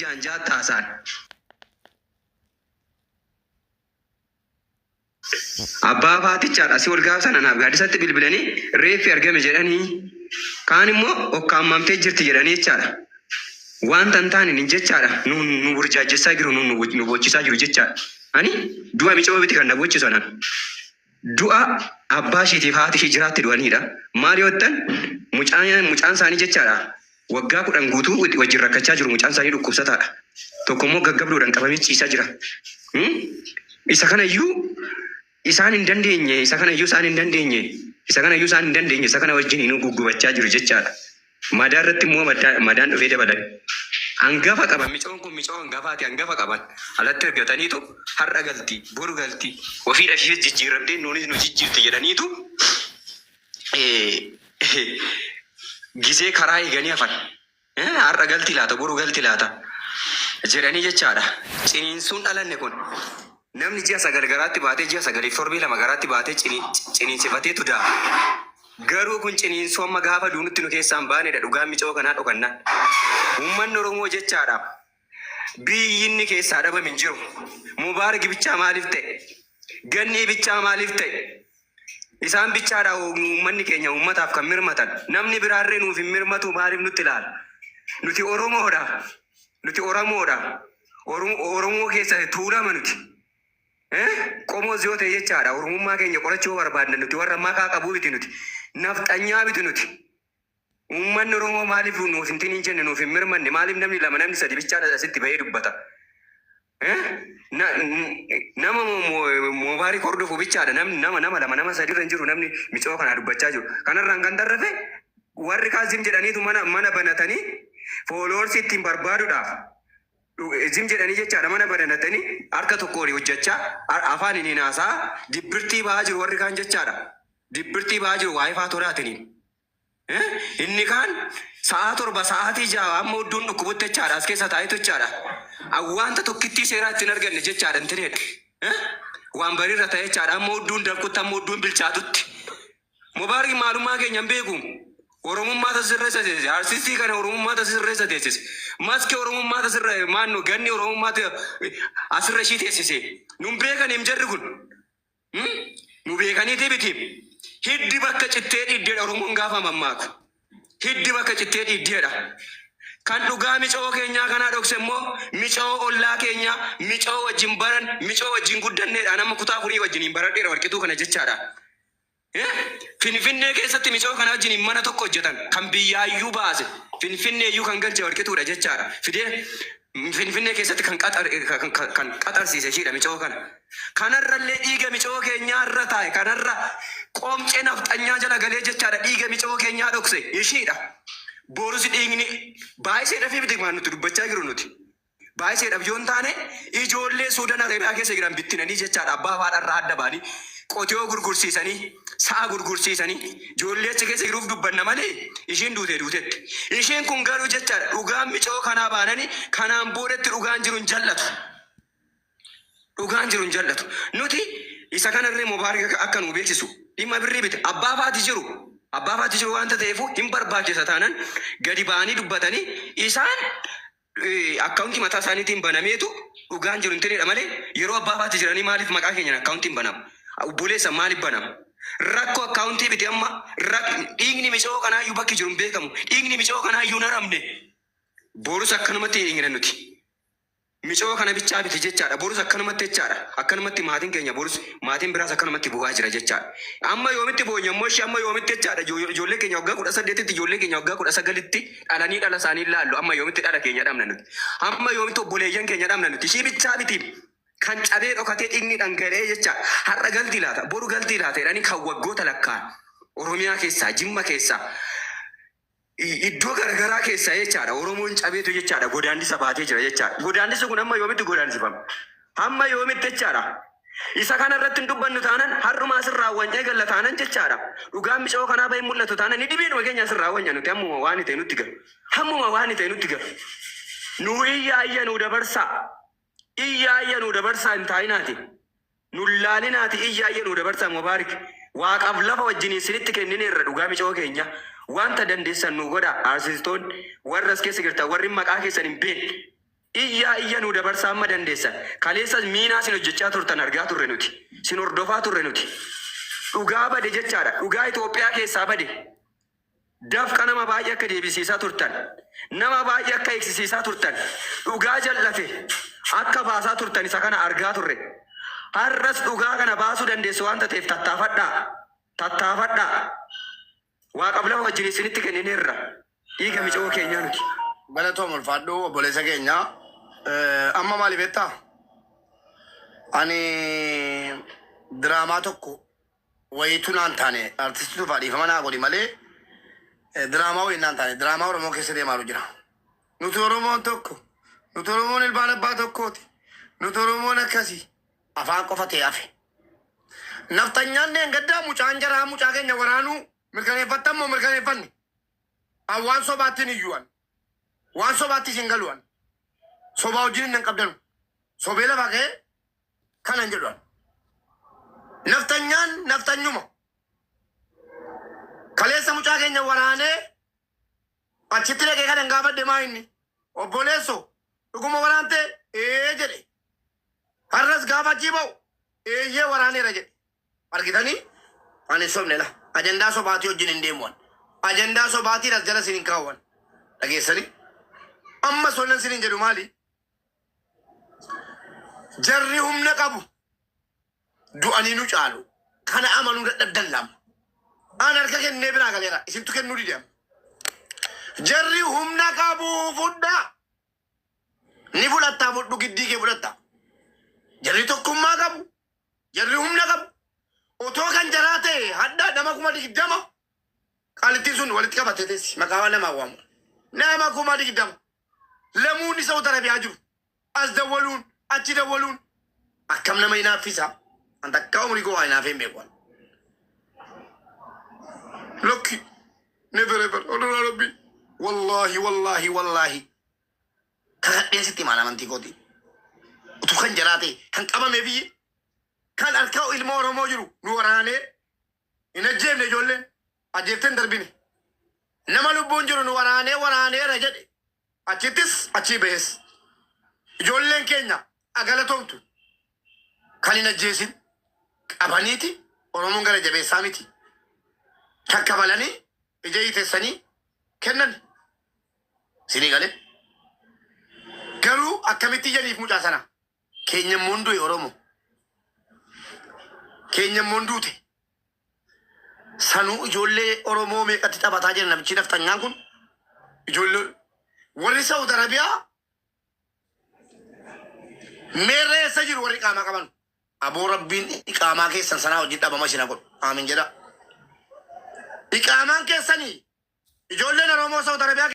ja'an ja'atti haasa'an. Abbaa faatichaadha si ol gaafa sana anaaf gaaddisatti bilbilanii reeffi argame jedhanii kaan immoo okkaamamtee jirti jedhanii jechaadha. Wanta hin taane hin jechaadha. Nu nu burjaajjessaa jiru nu nu nu boochisaa jiru jechaadha. Ani du'a micoo miti kan na boochisu anan. Du'a abbaa ishiitiif haati ishii jiraatti du'aniidha. Maal yoo jettan mucaan mucaan isaanii jechaadha. Waggaa 10 guutuu wajjin rakkachaa jiru mucaan isaanii dhukkubsataadha. Tokko immoo gaggabduudhaan qabamee ciisaa jira. Isa kana iyyuu isaan hin dandeenye, isa kana iyyuu isaan hin dandeenye, isa kana iyyuu isaan hin dandeenye, isa kana wajjin inuu guggubachaa jiru jechaadha. Madaa irratti immoo madaan dhufee dabalame. Hangafa qaban micoon kun micoo hangafaati hangafa qaban alatti argataniitu har'a galti boru galti ofiidha ishee jijjiiramtee nuunis nu jijjiirti jedhaniitu gisee karaa eeganii hafan. Har'a galti laata boru galti laata jedhanii jechaadha. Ciniinsuun dhalanne kun namni ji'a 9 garaatti baatee ji'a 9f torbee 2 garaatti baatee ciniinsifateetu da'a. Garuu kun ciniinsuu amma gaafa duunutti nu keessaa hin baanedha dhugaan micoo kanaa dhokannaan. Uummanni Oromoo jechaadha biyyi inni keessaa dhabame hin jiru. Mubaarak bichaa maaliif ta'e? Gannii bichaa maaliif ta'e? Isaan bichaadha uummanni keenya uummataaf kan mirmatan. Namni biraarree nuuf hin mirmatu maaliif nutti ilaala? Nuti Oromoodha. Nuti Oromoodha. Oromoo keessa tuulama nuti. Qomoos yoo ta'e jechaadha. Oromummaa keenya qorachuu yoo barbaadne nuti warra makaa qabuu miti nuti. Nafxanyaa miti nuti. Uummanni Oromoo maaliif nuuf hin hin jenne nuuf hin mirmanne maaliif namni lama namni sadi bichaadha asitti bahee dubbata. Nama moobaarii hordofu bichaadha namni nama nama lama nama sadi irra hin jiru namni micoo kanaa dubbachaa jiru. Kanarraan kan tarrafe warri kaan zim jedhaniitu mana mana banatanii fooloorsii ittiin barbaaduudhaaf zim jedhanii jechaadha mana banatanii harka tokkoon hojjechaa afaan hin haasaa dibbirtii ba'aa jiru warri kaan jechaadha. Dibbirtii ba'aa jiru waa'ee faatolaatiin. Inni kaan sa'aa 7 sa'aatii 6 amma hudduun dhukkubutti jechaadha as keessa taa'etu jechaadha. Wanta tokkittii seeraa ittiin arganne jechaadha intineedha. Waan bariirra ta'e jechaadha amma hudduun danqutti amma hudduun bilchaatutti. Mubaarik maalummaa keenya hin beeku. Oromummaa tasirra isa teessise. Artistii kana Oromummaa tasirra isa teessise. Maski Oromummaa tasirra maanno ganni Oromummaa asirra ishii teessise. Nun beekan hin jarri kun. Nu beekaniitii miti. Hiddi bakka cittee dhiiddeedha Oromoon gaafa mammaaku. Hiddi bakka cittee dhiiddeedha. Kan dhugaa micoo keenyaa kanaa dhokse immoo micoo ollaa keenyaa, micoo wajjin baran, micoo wajjin guddanneedha. An amma kutaa afurii wajjiniin baradheera warqituu kana jechaadha. Finfinnee keessatti micoo kana wajjiniin mana tokko hojjetan kan biyyaayyuu baase Finfinneeyyuu kan galche warqituudha jechaadha. Fidee Finfinnee keessatti kan kan qaxarsiise ishiidha micoo kana. Kanarrallee dhiiga micoo keenyaa irra taa'e kanarra qoomcee nafxanyaa jala galee jechaadha dhiiga micoo keenyaa dhokse ishiidha. Borus dhiigni baay'iseedhafi miti waan nuti dubbachaa jiru nuti. Baay'iseedhaaf yoo hin taane ijoollee Suudan Areebiyaa keessa jiran bittinanii jechaadha abbaa fi haadha irraa adda ba'anii qotiyoo gurgursiisanii sa'a gurgursiisanii ijoollee achi keessa jiruuf dubbanna malee ishiin duutee duutetti. Ishiin kun garuu jechaadha dhugaan micoo kanaa baananii kanaan boodatti dhugaan jiru hin jal'atu. Dhugaan jiru hin jal'atu. Nuti isa kanarree Mubaarik akka nu beeksisu dhimma birrii bite abbaa faati jiru abbaa faati jiru waanta ta'eefu hin barbaachisa taanan gadi ba'anii dubbatanii isaan akkaawuntii mataa isaaniitiin banameetu dhugaan jiru hin ta'edha malee yeroo abbaa faati jiranii maaliif maqaa keenyaan akkaawuntiin banama? Obboleessa maaliif banama? Rakkoo akkaawuntii miti amma dhiigni micoo kanaayyuu bakki jiru hin beekamu. Dhiigni micoo kanaayyuu hin haramne. Borus akkanumatti dhiigna nuti. Micoo kana bichaa miti jechaadha. Borus akkanumatti jechaadha. Akkanumatti maatiin keenya borus maatiin biraas akkanumatti bu'aa jira jechaadha. Amma yoomitti boonya immoo ishee amma yoomitti jechaadha. Ijoollee keenya waggaa 18tti ijoollee keenya waggaa 19tti dhalanii dhala isaanii laallu amma yoomitti dhala keenya dhabna nuti. Amma yoomitti obboleeyyan keenya dhabna nuti. Ishii bichaa miti kan cabee dhokatee dhiigni dhangala'ee jecha har'a galtii laata boru galtii laata jedhanii kan waggoota lakkaa'an Oromiyaa keessaa Jimma keessaa iddoo garagaraa keessaa jechaadha. Oromoon cabeetu jechaadha. Godaannisa baatee jira jechaadha. Godaannisi kun hamma yoomitti godaansifama? Hamma yoomitti jechaadha. Isa kana irratti hin dubbannu taanan har'uma asirraa wanyee galla taanan jechaadha. Dhugaan micoo kanaa bahee mul'atu taanan ni dhibiinuma keenya asirraa wanya nuti hammuma waan ta'e nutti galu. Hammuma waan ta'e nutti galu. Nuu iyyaa iyya nuu dabarsaa. Iyyaa iyya nuu dabarsaa hin taa'inaati. Nun laalinaati iyyaa iyya nuu dabarsaa Mubaarik waaqaaf lafa wajjiniin sinitti kennineerra dhugaa micoo keenya wanta dandeessan nuu godhaa artistoonni warra as keessa jirtan warri maqaa keessan hin beekne. Iyyaa iyya nuu dabarsaa amma dandeessan. Kaleessas miinaa sin hojjechaa turtan argaa turre nuti. Sin hordofaa turre nuti. Dhugaa bade jechaadha. Dhugaa Itoophiyaa keessaa bade. Dafqa nama baay'ee akka deebisiisaa turtan. Nama baay'ee akka eegsisiisaa turtan. Dhugaa jal'ate akka baasaa turtan isa kana argaa turre. Har'as dhugaa kana baasuu dandeessu waanta ta'eef tattaafadhaa. Tattaafadhaa. Waaqaf lafa wajjin isinitti kennineerra. Dhiiga micoo keenyaa nuti. Galatoom ulfaadhu obboleessa keenya. Amma maali beektaa? Ani diraamaa tokko wayiitu naan taane artistii tufaa dhiifama naa godhi malee diraamaa wayii naan taane diraamaa Oromoo keessa deemaa jira. Nuti Oromoon tokko, nuti Oromoon ilmaan abbaa tokkooti, nuti Oromoon akkasii afaan qofa ta'e hafe. Naftanyaan deengaddaa mucaan jaraa mucaa keenya waraanuu mirkaneeffattan moo mirkaneeffanne? An waan sobaattiin iyyuu an. Waan sobaatti isin galu an. Sobaa wajjin hin qabdanu. Sobee lafa ka'ee kanan jedhu an. Naftanyaan naftanyuma. Kaleessa mucaa keenya waraanee achitti dhaqee kanan gaafadhe maa inni? Obboleesso dhuguma waraantee? Ee jedhe. Har'as gaafa achii ba'u eeyyee waraaneera jedhe. Argitanii? Ani hin sobne la. Ajandaa sobaatii wajjin hin deemu an. Ajandaa sobaatiin as jala isin hin kaawwan. Dhageessanii? Ammas wannan isiniin jedhu maali? Jarri humna qabu du'anii nu caalu. Kana amanuu dadhabdan lama. An harka kennee biraa galeera. Isintu kennuu dide amma. Jarri humna qabu fudhaa. Ni fudhattaa fudhu giddii kee fudhatta. Jarri tokkummaa qabu. Jarri humna qabu. Otoo kan jaraa ta'e hadha nama 20,000 qaalittiin sun walitti qabattee teessi. Maqaa waan namaa waamu. Nama 20,000. Lamuun Saudi Arabiyaa jiru. As dawwaluun achi dawwaluun akkam nama hinaaffisa. An takkaa umurii koo waa hinaafee hin beeku. Lakki. Never ever. Odoraa Rabbi. Wallaahi wallaahi wallaahi. Kakadheen sitti himaan amantii kootiin. Utuu kan jaraa ta'e kan qabame biyyi kan harka ilma Oromoo jiru nu waraanee hin ajjeefne ijoolleen ajjeeftee hin darbine. Nama lubbuun jiru nu waraanee waraaneera jedhe achittis achii bahes. Ijoolleen keenya agalatoomtu kan hin ajjeesin qabaniiti Oromoon gara jabeessaa miti. Kakkabalanii ija hiitessanii kennan. Sinii galee. Garuu akkamitti iyyaniif mucaa sana? Keenya immoo hin du'e Oromoo. Keenya immoo hin duute. Sanuu ijoollee Oromoo meeqatti taphataa jira namichi nafxanyaan kun. Ijoollee warri Saudi Arabiyaa meerra eessa jiru warri qaamaa qaban. Aboo Rabbiin iqaamaa keessan sanaa wajjin dhabama isin haa godhu. Aamin jedha. Iqaamaan keessanii ijoolleen Oromoo Saudi Arabiyaa